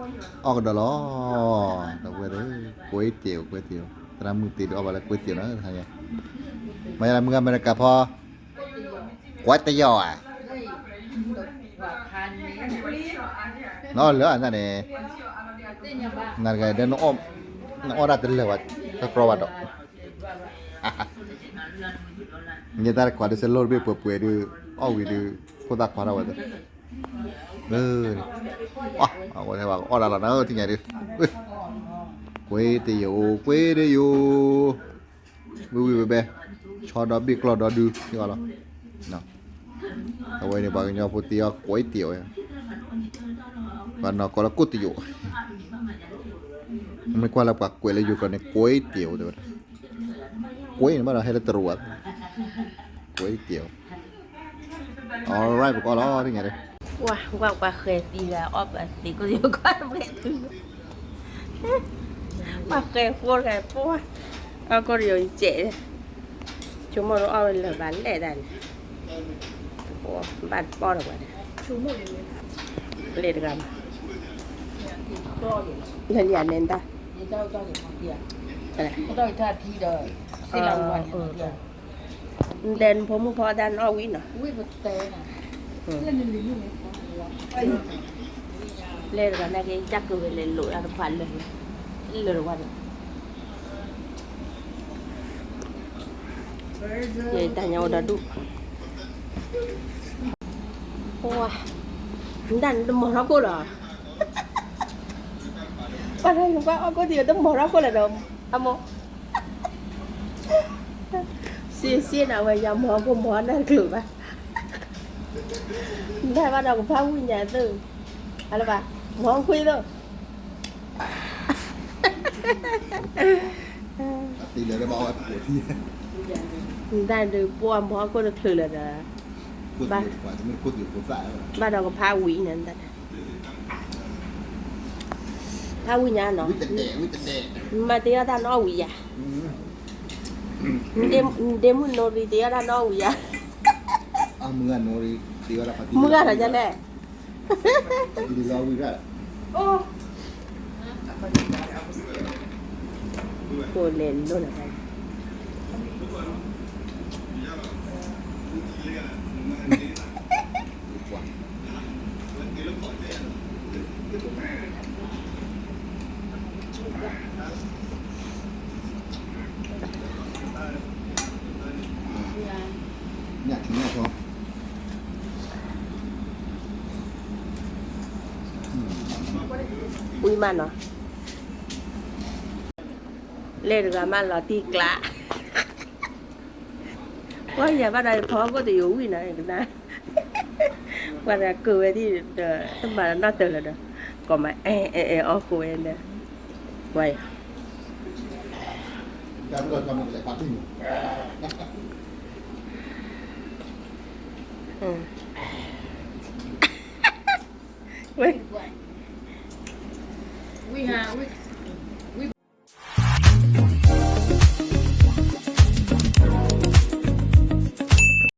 အီၣ်ကဒီးလီၤ, ဒီပုၢ်ဝဲၢ်သ့ၣ်, ကွဲတ့ၢ်အိၣ် ကွဲတ့ၢ်အိၣ်, သရၣ်မုၣ်သ့ၣ်ဒုးအီၣ်ဘၣ်လၢကွဲတ့ၢ်အိၣ်နီၤ, မ့ၢ်ယၤလၢမုၢ်ဂၤအမဲရကၤဖီ, ကွဲတ့ၢ်အိၣ်ဧါ, နီၤလၢအနၤန့ၣ်, နၤတဂၤဒီး နအီၣ်တၢ်တလၢာ်ဘၣ်, တကြီဘၣ်ဒီး ယတၢ်တခွါဒုး စဲလိတဘ့ၣ်ပှဲၤပှဲၤဒုး, အီၣ်ဝံၤဒုး, ခိၣ်သၣ်ခွါထီၣ်ဝဲသ့ၣ်, အဝဲထဲအီၣ်တၢ်လီၤနၤထံၣ်ညါဒုး, ကွဲတ့ၢ်အိၣ် ကွဲတ့ၢ်အိၣ်, ဝံၤဝံၤဘဲဘဲ, ဆီဒီဘ့ၣ်ကျီၢ်ဒီဒု, ထံၣ်အီၤလီၤ, အဝဲန့ၣ်ပှၤကညီဖိသ့ၣ်အီၣ်ကွဲတ့ၢ်အိၣ်, ပှၤနီၢ်ကီၢ်လၢကွဲတ့ၢ်အိၣ်, မ့ၢ်ကွၢ်လၢပှၤကွဲးလၢယိၤကီၢ်န့ၣ် ကွဲတ့ၢ်အိၣ်တဲဝဲဒၣ်, ကွဲန့ၣ်ဘၣ်ဒီးဟဲလၢတရူး, ကွဲတ့ၢ်အိၣ်, alright ပကအီၣ်လီၤထံၣ်ညါဒုး, ပှၤ ပှၤဃဲၤသံဂၤအီၣ်ပှၤသံး ကီၢ်ယိၤကီၢ်ပှဲၤသုး, ပှၤဃဲၤဃိတဂၤပှၤ, အီၣ်ကီၢ်ယိၤစဲး, ဆိကမိၣ်တအီၣ်ဝဲလၢၤဘၣ်လဲၣ်တၢ်န့ၣ်, ဘၣ်တပီၢ်တပှၤန့ၣ်, လဲၤတဂၤမး, လဲၤလံန့ၣ်တၢ်, နတဲနဖိမုၣ်ဖိတၢ်နအီၣ်ဝံၤနီၤ, လဲၤတဂၤနာ်က့ တၢ်ကဝဲၤလဲၤလိာ်အတခွါလၢာ်, လၢာ်တဝါန့ၣ်, ယတၢ်ညါအိၣ်ဒီဒူၣ်, ပှၤ, နတၢ်နတမီၤထီၣ်ခိၣ်လီၤ, ပှၤတၢ်နကွၢ်အီၣ်ကိၣ်တံၢ်တမီၤထီၣ်ခိၣ်လီၤဒီး, အမိၢ် စ့စ့နၤဝဲယၤမီၤဟီၣ်ခိၣ်မီၤနၢ်တချုးဘၣ်, နဘၣ်ဒီးကဖးဝံၣ်ညါသု, အလၢဘၣ်, မီၤဟီၣ်ခိၣ်သိး, နတၢ်ဒုးပှၤမီၤဟီၣ်ခိၣ်တချုးလၢၤဒီး, ဘၣ်ဒီးကဖးဝံၣ်န့ၣ်, ဖးဝံၣ်ညါနီၤ, မၤတ့အီၣ်တၢ်နအီၣ်ဝံၤယၤ, နဒ့မုၣ်နိရံတ့အီၣ်တၢ်နအီၣ်ဝံၤယၤ, မုၢ်ဂၤထီၣ်ဒ်လဲၣ်, အိၣ်လဲၤလိၤလၢၤဘၣ်, ဝံၤမးနီၤ, လဲၤတဂၤမးလီၤတံၢ်ကျး, ပှၤယၤဘၣ်ဒီးဖီကိၣ်တယိၤဝံၤနီၤ, ကနၣ်, ပှၤတဂၤကၢၢ်ဝဲဒၣ်ဒီး တမၤနီၣ်တၢၤလၢၤဒီး, ကိးမးအဲအဲအဲအီၣ်ဃိဝဲလၢ, ပှၤယၤ ဝဲ, ဝံၤဟါ,